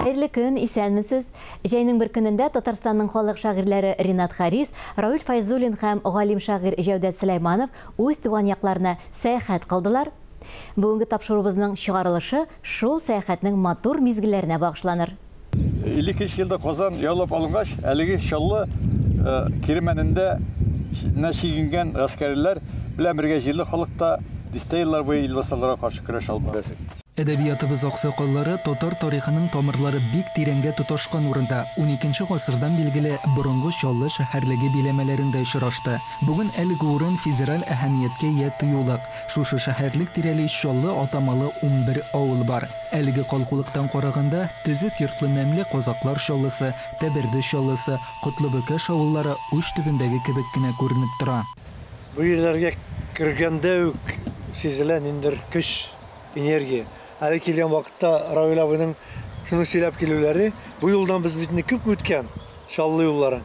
Хәерле көн, исәнмесез. Җәйнең бер көнендә Татарстанның халык шагыйрьләре Ринат Харис, Равил Фәйзуллин һәм галим шагыйрь Җәүдәт Сөләйманов үз туган якларына сәяхәт кылдылар. Бүгенге тапшыруыбызның чыгарылышы шул сәяхәтнең матур мизгелләренә багышланыр. 52 елда Казан яулап алынгач, әлеге Чаллы кирмәнендә чигенгән гаскәриләр белән бергә җирле халык та дистә еллар буе илбасарларга каршы көрәш алып бара. Әдәбиятыбыз аксакаллары татар тарихының тамырлары бик тирәнгә тоташкан урында, уникенче гасырдан билгеле борынгы Чаллы шәһәрлеге биләмәләрендә очрашты. Бүген әлеге урын федераль әһәмияткә ия тыюлык. Шушы шәһәрлек тирәли Чаллы атамалы 11 авыл бар. Әлеге калкулыктан караганда, төзек йортлы Мәмле Казаклар Чаллысы, Тәберде Чаллысы, Котлы Бөкәш авыллары уч төбендәге кебек кенә күренеп тора. Бу җирләргә кергәндә үк сизелә ниндидер көч, энергия. Әле килгән вакытта Равил абыйның шуны сөйләп килүләре, бу юлдан без бит инде күп үткән, Чаллы юлларын.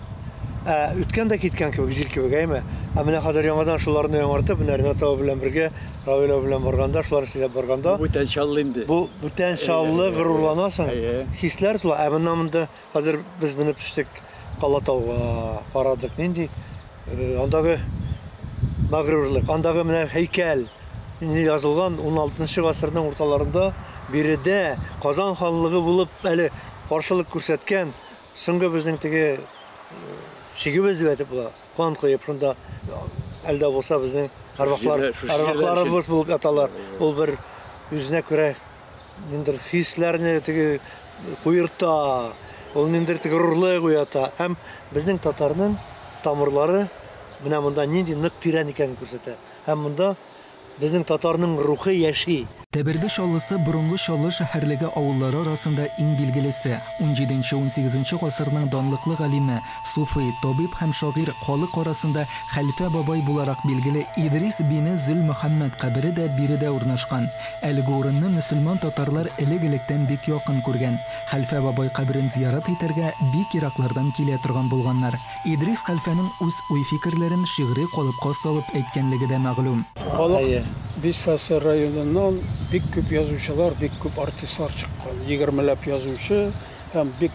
Ә үткән дә киткән кебек, җил кебек, әйме? Ә менә хәзер яңадан шуларны яңартып, менә Ринат абый белән бергә, Равил абый белән барганда, шуларны сөйләп барганда. Бу бүтән Чаллы инде. Бу бүтән Чаллы, горурланасың, хисләр тула. Ә моннан монда хәзер без менеп төштек Калатауга, карадык, нинди андагы мәгърурлык, андагы менә һәйкәл инде язылган 16 гасырның урталарында биредә Казан ханлыгы булып әле каршылык күрсәткән соңгы безнең теге чигебез дип әйтеп була. Кан коеп шунда әле дә булса безнең әрвахлар, әрвахларыбыз булып яталар. Ул бер үзенә күрә ниндидер хисләрне теге куерта, ул ниндидер теге горурлык уята. Һәм безнең татарның тамырлары менә монда нинди нык тирән икәнен күрсәтә. Һәм монда безнең татарның рухы яши. Тәберде Чаллысы борынгы Чаллы шәһәрлеге авыллары арасында иң билгелесе. Унҗиденче-унсигезенче гасырның данлыклы галиме, суфый, табиб һәм шагыйрь, халык арасында Хәлфә бабай буларак билгеле Идрис бине Зөлмөхәммәд кабере дә биредә урнашкан. Әлеге урынны мөселман татарлар элек-электән бик якын күргән. Хәлфә бабай каберен зиярат итәргә бик ераклардан килә торган булганнар. Идрис хәлфәнең үз уй-фикерләрен шигъри калыпка салып әйткәнлеге дә мәгълүм. Халык бистәсе районыннан бик күп язучылар, бик күп артистлар чыккан. Егермеләп язучы һәм бик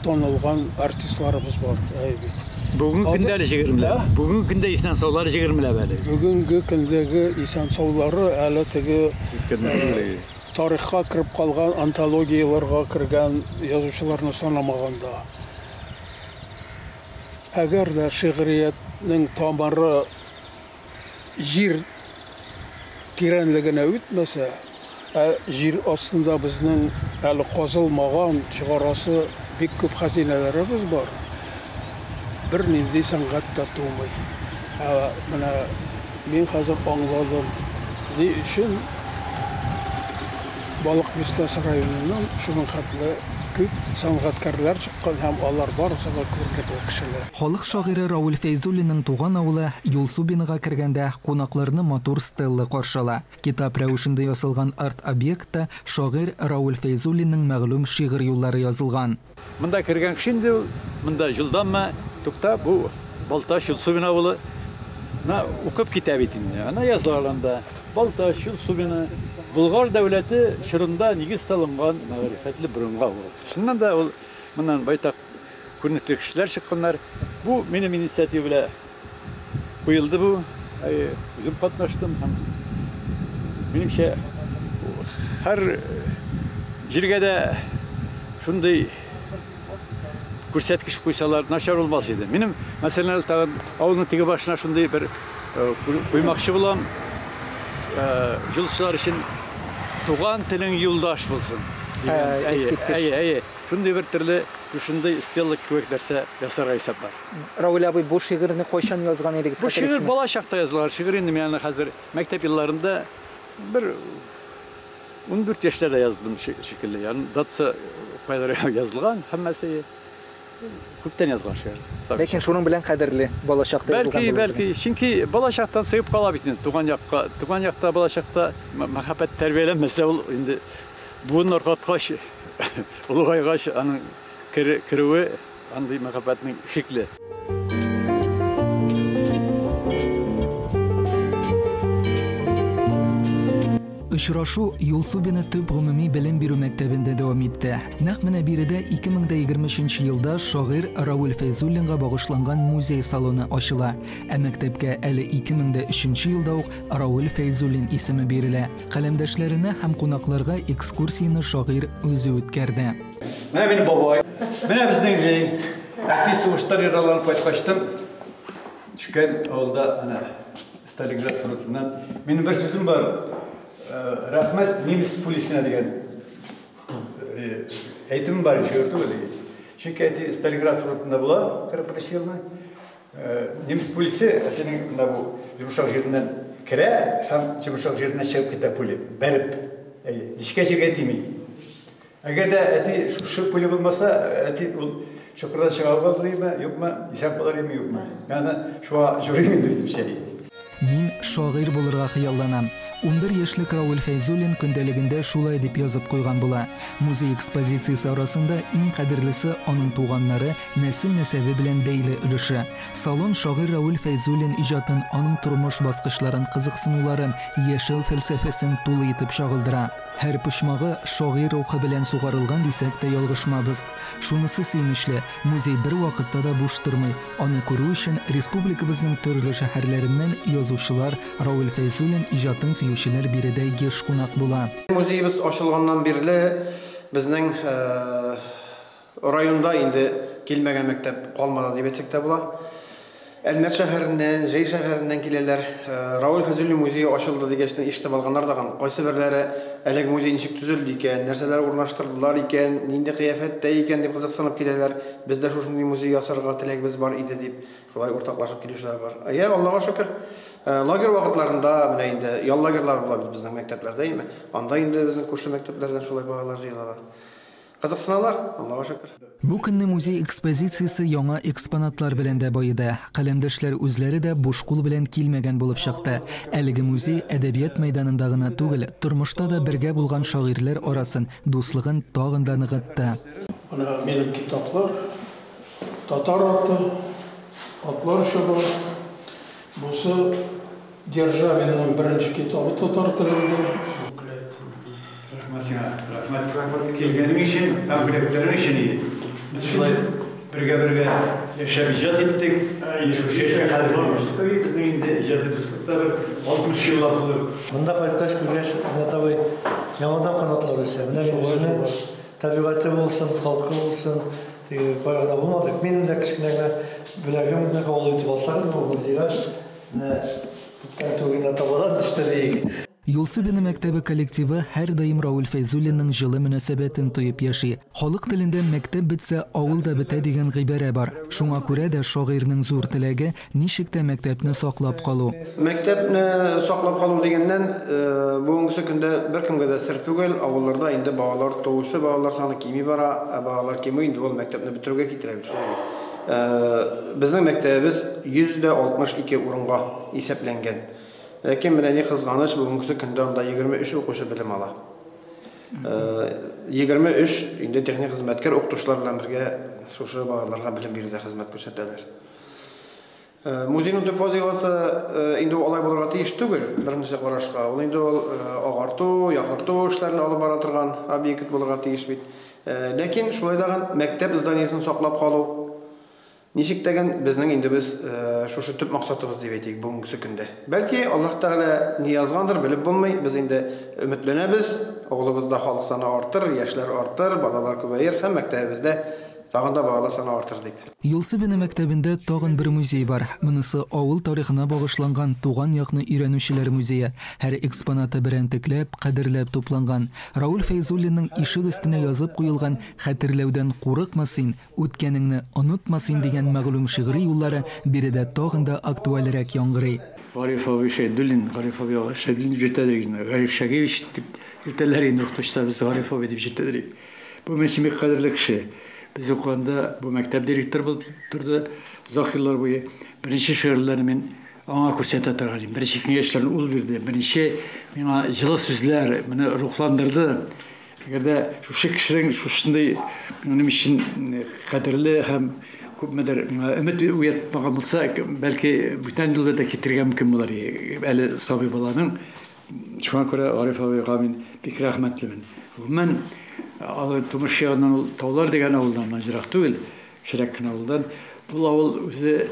танылган артистларыбыз бар, әйе бит. Бүгенге көндә әле егермеләп. Бүгенге көндә исән-саулары егермеләп әле. Бүгенге көндәге исән-саулары әле теге тарихка кереп калган, антологияләргә кергән язучыларны санамаганда. Әгәр дә шигъриятнең тамыры җир тирәнлегенә үтмәсә, ә җир астында безнең әле казылмаган, чыгарасы бик күп хәзинәләребез бар, бернинди сәнгать тә тумый. Ә менә мин хәзер аңладым, ни өчен Балык Бистәсе районыннан шуның хәтле күп сәнгатькәрләр чыккан һәм алар барысы да күренекле кешеләр. Халык шагыйре Равил Фәйзуллинның туган авылы Юлсубинога кергәндә кунакларны матур стелла каршы ала. Китап рәвешендә ясалган арт-объектта шагыйрь Равил Фәйзуллинның мәгълүм шигырь юллары язылган. Монда кергән кеше инде ул, монда җолданма, тукта, бу Балтач Юлсубин авылы. На укып китә бит инде. Ана язылган анда. Балтач Юлсубины Болгар дәүләте чорында нигез салынган мәгърифәтле борынгы авыл. Чыннан да ул моннан байтак күренекле кешеләр чыкканнар. Бу минем инициатива белән куелды бу. Үзем катнаштым һәм минемчә һәр җиргә дә шундый күрсәткеч куйсалар начар булмас иде. Минем, мәсәлән, тагын авылның теге башына шундый бер куймакчы булам. Юлчылар өчен туган телең юлдаш булсын. Әйе, әйе. Шундый бер төрле шушындый стела кебек нәрсә ясарга исәп бар. Равил абый, бу шигырьне кайчан язган идегез? Бу шигырь бала чакта язылган шигырь инде. Мин аны хәзер мәктәп елларында бер 14 яшьтә дә яздым шикелле. Ягъни датасы кайлар язылган, һәммәсе күптән язылган шигырь. Ләкин шуның белән кадерле бала чакта язылган. Бәлки, бәлки, чөнки бала чактан сыгып кала бит инде туган якка. Туган якта бала чакта мәхәббәт тәрбияләнмәсә, ул инде буыннар каткач, олыгайгач аның керүе андый мәхәббәтнең шикле. Очрашу Юлсубино төп гомуми белем бирү мәктәбендә дәвам итте. Нәкъ менә биредә 2023 елда шагыйрь Равил Фәйзуллинга багышланган музей салоны ачыла. Ә мәктәпкә әле 2003 елда ук Равил Фәйзуллин исеме бирелә. Каләмдәшләренә һәм кунакларга экскурсияне шагыйрь үзе үткәрде. Менә минем бабай, менә безнең әти сугыштан яраланып кайткачтым. Төшкән авылда әнә Сталинград фронтыннан. Минем бер сүзем бар. Рәхмәт немец пулисына дигән әйтем бар, шигырь түгел. Чөнки әти Сталинград фронтында була 41 елны. Немец пулисе әтинең менә бу йомшак җиреннән керә һәм йомшак җиреннән чыгып китә пуля, бәреп. Нечкә җиргә тими. Әгәр дә әти шушы пуля булмаса, әти ул чокырдан чыга алыр идеме, юкмы, исән калыр идеме, юкмы. Ягъни шуңа җурыйм инде үземчә. Мин шагыйрь булырга хыялланам. 11 яшьлек Равил Фәйзуллин көндәлегендә шулай дип язып куйган була. Музей экспозициясе арасында иң кадерлесе аның туганнары, нәсел-нәсәбе белән бәйле өлеше. Салон шагыйрь Равил Фәйзуллин иҗатын, аның тормыш баскычларын, кызыксынуларын, яшәү фәлсәфәсен тулы итеп чагылдыра. Һәр почмагы шагыйрь рухы белән сугарылган дисәк тә ялгышмабыз. Шунысы сөенечле, музей бер вакытта да буш тормый. Аны күрү өчен республикабызның төрле шәһәрләреннән язучылар, Равил Фәйзуллин иҗатын сөючеләр биредә еш кунак була. Музеебыз ачылганнан бирле безнең районда инде килмәгән мәктәп калмады дип әйтсәк тә була. Әлмәт шәһәреннән, Җәй шәһәреннән киләләр. Равил Фәйзуллин музее ачылды дигәчтен ишетеп алганнар дагын. Кайсы берләре әлеге музей ничек төзелде икән, нәрсәләр урнаштырдылар икән, нинди кыяфәттә икән дип кызыксынып киләләр. Без дә шушындый музей ясарга теләгебез бар иде дип шулай уртаклашып килүчеләр бар. Әйе, Аллага шөкер. Лагерь вакытларында менә инде ял лагерьлары була бит безнең мәктәпләрдә, әйеме? Анда инде безнең күрше мәктәпләрдән шулай балалар җыелалар. Кызыксыналар, Аллага шөкер. Бу көнне музей экспозициясе яңа экспонатлар белән дә байыды. Каләмдәшләр үзләре дә буш кул белән килмәгән булып чыкты. Әлеге музей әдәбият мәйданында гына түгел, тормышта да бергә булган шагыйрьләр арасын, дуслыгын тагын да ныгытты. Менә минем китаплар, татар аты, атлар чабы. Бусы Державинның беренче китабы татар телендә. Рәхмәт сиңа, рәхмәт килгәнең өчен һәм бүләкләрең өчен. Без шулай бергә-бергә яшәп иҗат иттек. Шушы яшькә кадәр җиттек. Безнең инде иҗади дуслыкта бер 60 еллап булды. Монда кайткач күргәч, Ринат абый, яңадан канатлар үсә. Менә үзенең табигате булсын, халкы булсын, теге кая гына булмадык. Минем дә кечкенә генә бүләгем генә кабул итеп алсагыз, бу музейга менә күптән түгел генә табадан төште диек. Юлсубино мәктәбе коллективы һәрдаим Равил Фәйзуллинның җылы мөнәсәбәтен тоеп яши. Халык телендә мәктәп бетсә, авыл да бетә дигән гыйбарә бар. Шуңа күрә дә шагыйрьнең зур теләге ничек тә мәктәпне саклап калу. Мәктәпне саклап калу дигәннән, бүгенге көндә беркемгә дә сер түгел, авылларда инде балалар туучы балалар саны кими бара, ә балалар кими инде ул мәктәпне бетерүгә китерә бит, шулай бит. Безнең мәктәбебез 162 урынга исәпләнгән. Ләкин менә ни кызганыч, бүгенге көндә анда 23 укучы белем ала. 23 инде техник хезмәткәр укытучылар белән бергә шушы балаларга белем бирүдә хезмәт күрсәтәләр. Музейның төп вазифасы инде алай булырга тиеш түгел, беренче карашка. Ул инде ул агарту, яктырту эшләрен алып бара торган объект булырга тиеш бит. Ләкин шулай да мәктәп зданиесен саклап калу ничек дигән безнең инде без шушы төп максатыбыз дип әйтик бүгенге көндә. Бәлки Аллаһ Тәгалә ни язгандыр, белеп булмый. Без инде өметләнәбез, авылыбызда халык саны артыр, яшьләр артыр, балалар күбәер һәм мәктәбебездә тагын да балалар саны артыр дип. Юлсубино мәктәбендә тагын бер музей бар. Монысы авыл тарихына багышланган туган якны өйрәнүчеләр музее. Һәр экспонаты берәнтекләп, кадерләп тупланган. Равил Фәйзуллинның ишек өстенә язып куелган «Хәтерләүдән курыкма син, үткәнеңне онытма син» дигән мәгълүм шигъри юллары биредә тагын да актуальрәк яңгырый. Гариф абый Шәйдуллин, Гариф абый Шәйдуллин йөртәдер, Гариф Шагиевич дип йөртәләр инде укытучылар, без Гариф абый дип йөртәдер. Бу минем бик кадерле кеше. Без укыганда бу мәктәп директоры булып торды озак еллар буе. Беренче шигырьләрне мин аңа күрсәтә торган идем. Беренче киңәшләрне ул бирде. Беренче миңа җылы сүзләр мине рухландырды. Әгәр дә шушы кешенең шушындый минем өчен кадерле һәм күпмедер миңа өмет уятмаган булса, бәлки бүтән юлда да китерергә мөмкин булыр. Әле сабый баланың Шуңа күрә Гариф абыйга мин бик рәхмәтлемен. Гомумән, алар тумыш ягыннан ул Таулар дигән авылдан, менә ерак түгел, кечерәк кенә авылдан. Ул авыл үзе,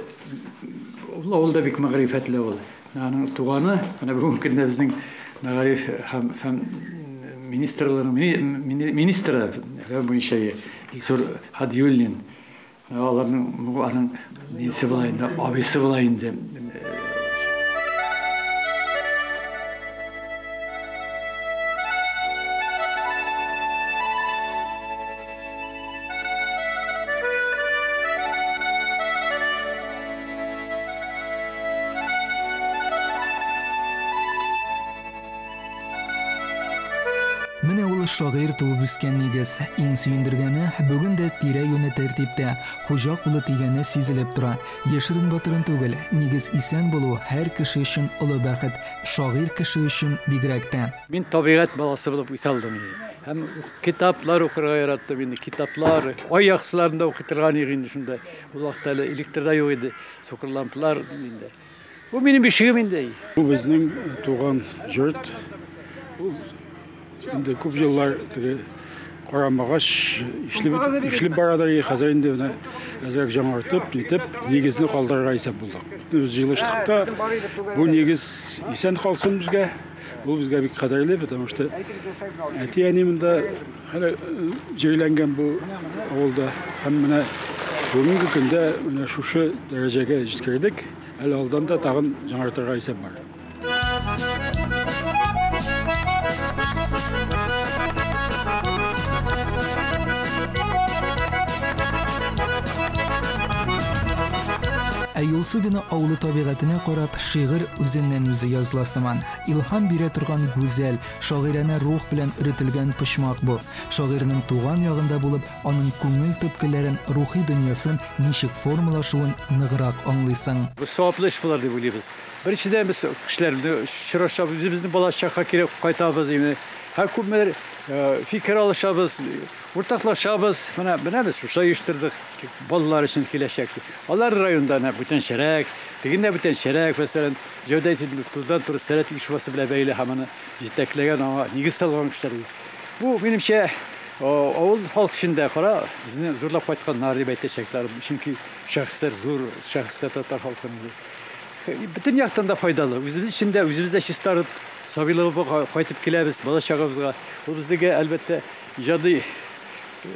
ул авыл да бик мәгърифәтле авыл. Менә аның туганы, менә бүгенге көндә безнең мәгариф һәм фән министрлыгының министры фән буенча Илсур Һадиуллин. Аларның, аның нисе була инде, абыйсы була инде. Менә ул шагыйрь туып үскән нигез. Иң сөендергәне, бүген дә тирә-юне тәртиптә, хуҗа кулы тигәне сизелеп тора. Яшерен-батырын түгел, нигез исән булу һәр кеше өчен олы бәхет, шагыйрь кеше өчен бигрәк тә. Мин табигать баласы булып үсә алдым инде. Һәм китаплар укырга яраттым инде, китаплар. Ай яктысыларын да укый торган идек инде шунда. Ул вакытта әле электр да юк иде, сукыр лампалар инде. Бу минем бишегем инде. Бу безнең туган йорт. Ул инде күп еллар теге карамагач ишелеп, ишелеп бара да, хәзер инде менә әзрәк яңартып, нитеп, нигезне калдырырга исәп булдык. Без җыелыштык та, бу нигез исән калсын безгә. Ул безгә бик кадерле, потому что әти-әни монда хәле җирләнгән бу авылда. Һәм менә бүгенге көндә менә шушы дәрәҗәгә җиткердек. Әле алдан да тагын яңартырга исәп бар. Ә Юлсубино авылы табигатенә карап, шигырь үзеннән-үзе языла сыман. Илһам бирә торган гүзәл, шагыйранә рух белән өретелгән почмак бу. Шагыйрьнең туган ягында булып, аның күңел төпкелләрен, рухи дөньясын ничек формалашуын ныграк аңлыйсың. Бу саваплы эш булыр дип уйлыйбыз. Беренчедән, без кешеләр белән очрашабыз, үзебезнең балачакка кире кайтабыз, именно. Һәм күпмедер фикер алышабыз, уртаклашабыз. Менә, менә без шушы оештырдык балалар өчен киләчәк. Алар районда әнә бүтәнчәрәк, тегендә бүтәнчәрәк, мәсәлән, Җәүдәт турыдан-туры Сәләт оешмасы белән бәйле һәм аны җитәкләгән, аңа нигез салган кешеләр. Бу, минемчә, авыл халкы өчен дә кара, безне зурлап кайтканнар дип әйтәчәкләр. Чөнки шәхесләр зур, шәхесләр татар халкының. Бөтен яктан да файдалы. Үзебез өчен дә, үзебез дә чистарып, сабыйлыгыбызга кайтып киләбез, бала чагыбызга. Ул безгә, әлбәттә, иҗади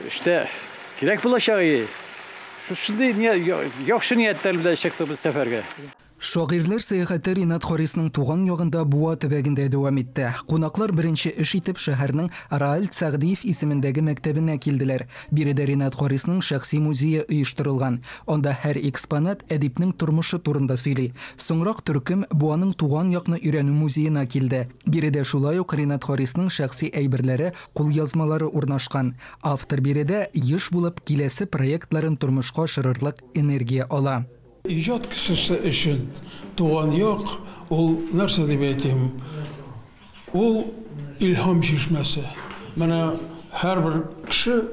эштә кирәк булачак. Шушындый яхшы ниятләр белән чыктык без сәфәргә. Шагыйрьләр сәяхәте Ринат Харисның туган ягында Буа төбәгендә дәвам итте. Кунаклар беренче эш итеп шәһәрнең Раальд Сәгъдиев исемендәге мәктәбенә килделәр. Биредә Ринат Харисның шәхси музее оештырылган. Анда һәр экспонат әдипнең тормышы турында сөйли. Соңрак төркем Буаның туган якны өйрәнү музеена килде. Биредә шулай ук Ринат Харисның шәхси әйберләре, кулъязмалары урнашкан. Автор биредә еш булып киләсе проектларын тормышка ашырырлык энергия ала. Иҗат кешесе өчен туган як ул нәрсә дип әйтим? Ул илһам чишмәсе. Менә һәрбер кеше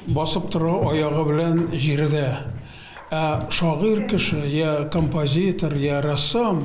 басып тора аягы белән җирдә. Ә шагыйрь кеше, я композитор, я рәссам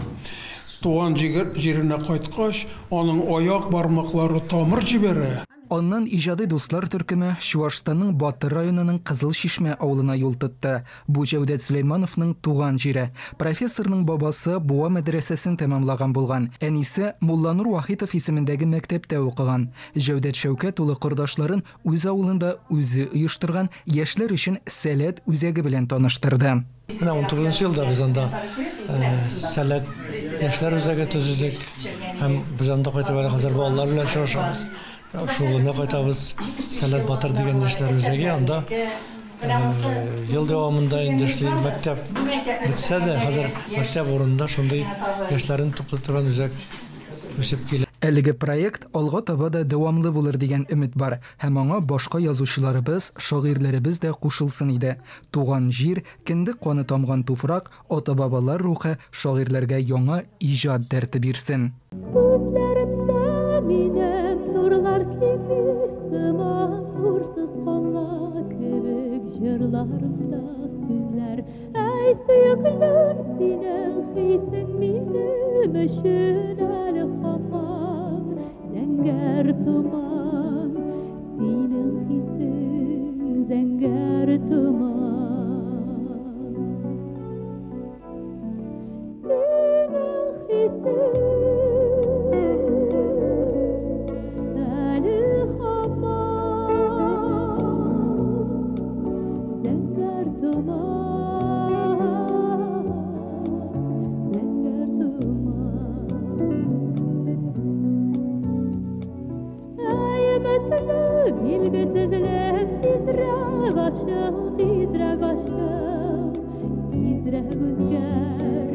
туган җиренә кайткач, аның аяк бармаклары тамыр җибәрә. Аннан иҗади дуслар төркеме Чуашстанның Батыр районының Кызыл Чишмә авылына юл тотты. Бу Җәүдәт Сөләймановның туган җире. Профессорның бабасы Буа мәдрәсәсен тәмамлаган булган. Әнисе Мулланур Вахитов исемендәге мәктәптә укыган. Җәүдәт Шәүкәт улы кордашларын үз авылында үзе оештырган яшьләр өчен Сәләт үзәге белән таныштырды. Менә 19 елда без анда Сәләт яшьләр үзәге төзедек һәм без анда кайтып әле хәзер балалар белән очрашабыз. Шулына кайтабыз. Сәләт Батыр дигән яшьләр үзәге анда ел дәвамында инде эшли. Мәктәп бетсә дә, хәзер мәктәп урынында шундый яшьләрне туплый торган үзәк үсеп килә. Әлеге проект алга таба да дәвамлы булыр дигән өмет бар һәм аңа башка язучыларыбыз, шагыйрьләребез дә кушылсын иде. Туган җир, кендек каны тамган туфрак, ата-бабалар рухы шагыйрьләргә яңа иҗат дәрте бирсен. Күзләремдә минем нурлар кими сыман, нурсыз кала кебек җырларымда сүзләр. Әй, сөеклем, синең хисең минем өчен әле һаман. зәңгәр томан, синең хисең зәңгәр томан. Синең хисең әле һаман зәңгәр томан, зәңгәр томан. Әй, өметле билгесезлек, тизрәк ачыл, тизрәк ачыл, тизрәк үзгәр.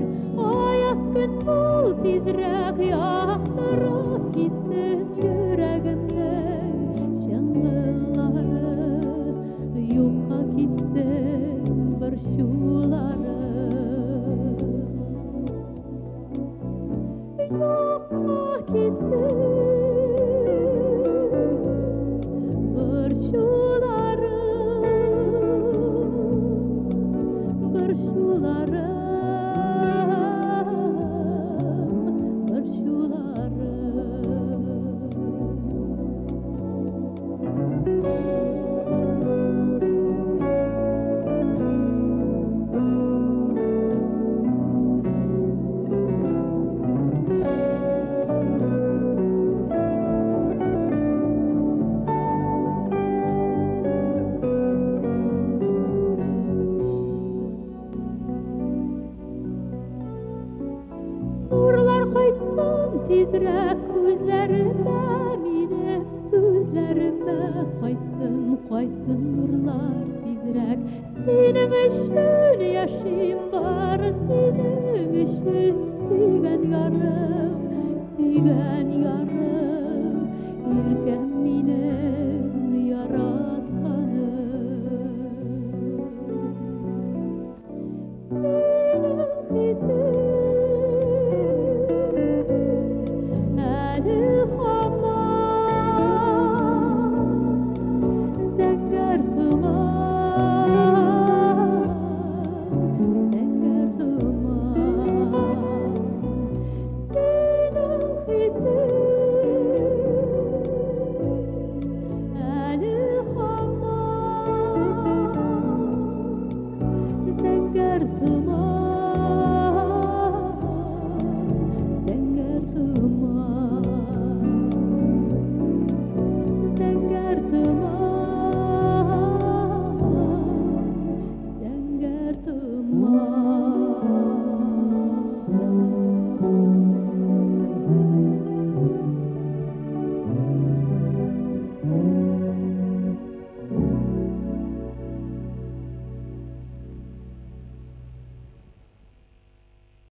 Аяз көн бул, тизрәк яктырып китсен йөрәгемнең чыңгыллары, юкка китсен борчулары. Юкка китсен борчуларым, борчуларым, борчуларым. Нурлар кайтсын тизрәк күзләремә, минем сүзләремә кайтсын, кайтсын нурлар тизрәк. Синең өчен яшим, бары синең өчен, сөйгән ярым, сөйгән ярым, иркәм минем.